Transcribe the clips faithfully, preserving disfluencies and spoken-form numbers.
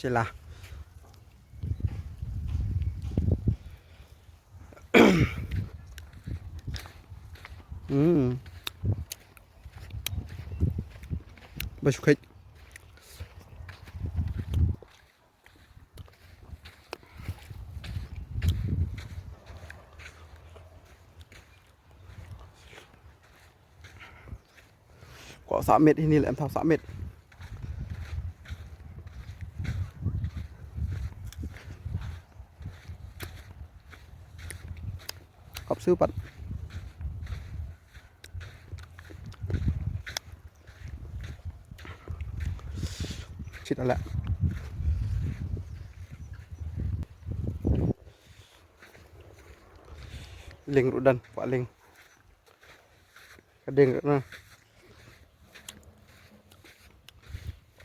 Sila. Hmm. Ba shu kheit. Kwah sah miet hini leh, em thaw sah miet. Kap su pat. Chit ala. Ling rudan, kwah ling. Ka ding ruh na.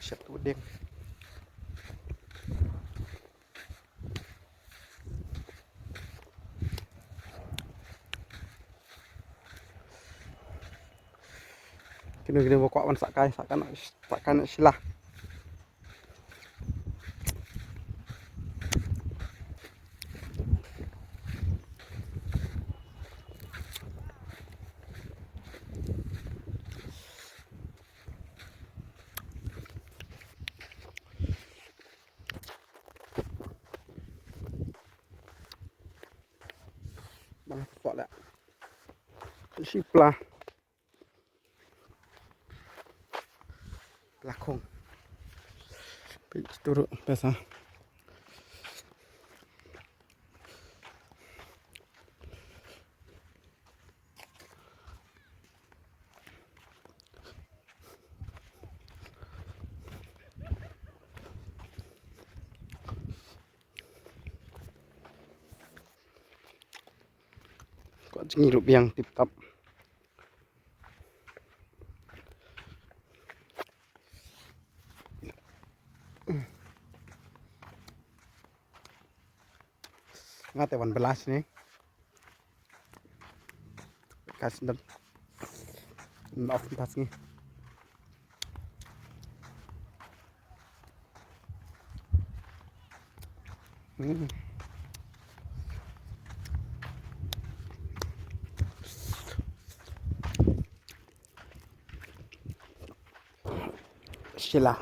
Shet tu ding. Kino kino ba kwah wan sah kai, sah kai na, sah kai na sila. Bang spot dah. Shi pla. Pla khong. Pi turu pesa. Kwah jngi ruh biang tip top. Nga te wan belas ni. Kas dan. Off tas ni. Hmm. Sila.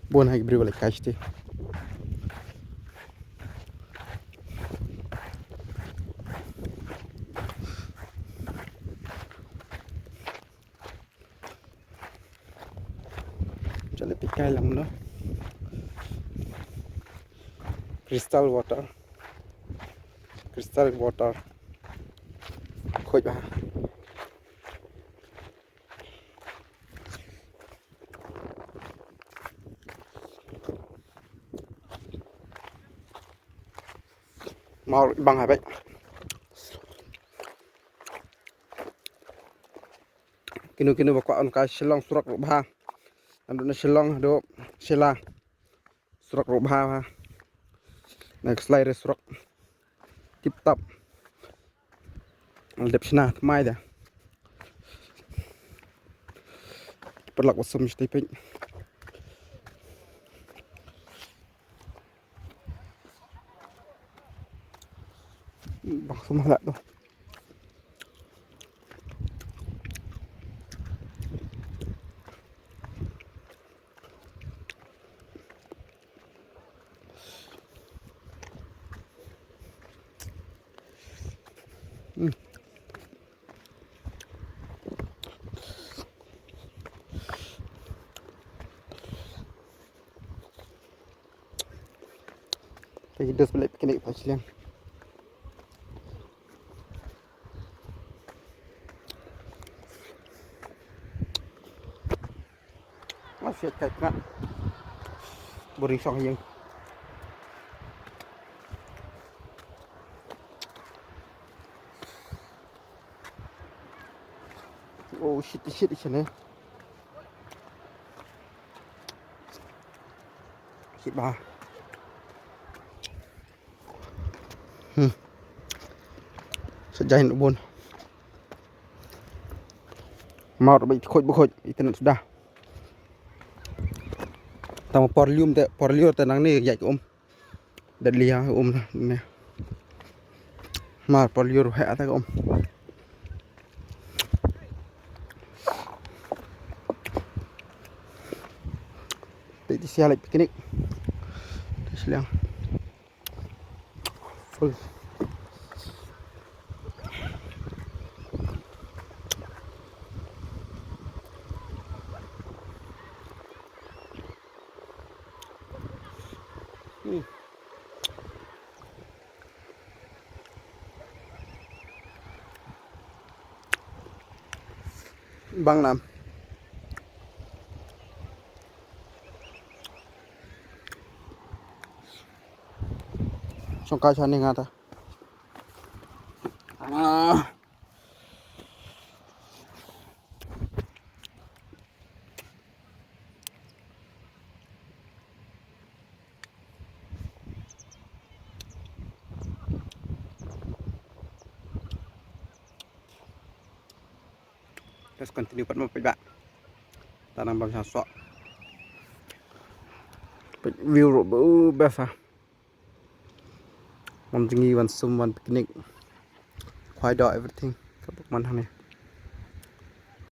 Bun ha ki briew ba la kai shatei. Jale pikai lang no. Crystal water. Crystal water. Khoi ba. Mau bang ha bai. Kino kino ba kwah wan kai Shillong surok ruh bha. Haduh na Shillong haduh Shella. Surok ruh bha bha. Na ka slai re surok. Tip top. Al dep shna tmai da. Paralok ba sum shatei peit. Bang sum hala tu. Hmm. Te dos balik picnic pa chiliang. Masih kai ngat. Boring song yang. Oh shit, shit, shit, eh. Shit ba. Hmm. Sa jain u bun. Mar ba i khoj ba khoj i tnat suda. Tang por lium te por liur te nangne ïaid ka um. Dat lia um na ne. Mar por liur he ata ka um. Te ti sia lek picnic. Te sliang. Full. Hmm. Bang nam. Song ka chani ngata. Ah. Let's continue pat mo peit ba. Ta nang bam sa sok. Peit view ruh ba u best ah. Wan jngi wan sum wan picnic. Khwai doh everything. Ka buk man hangne.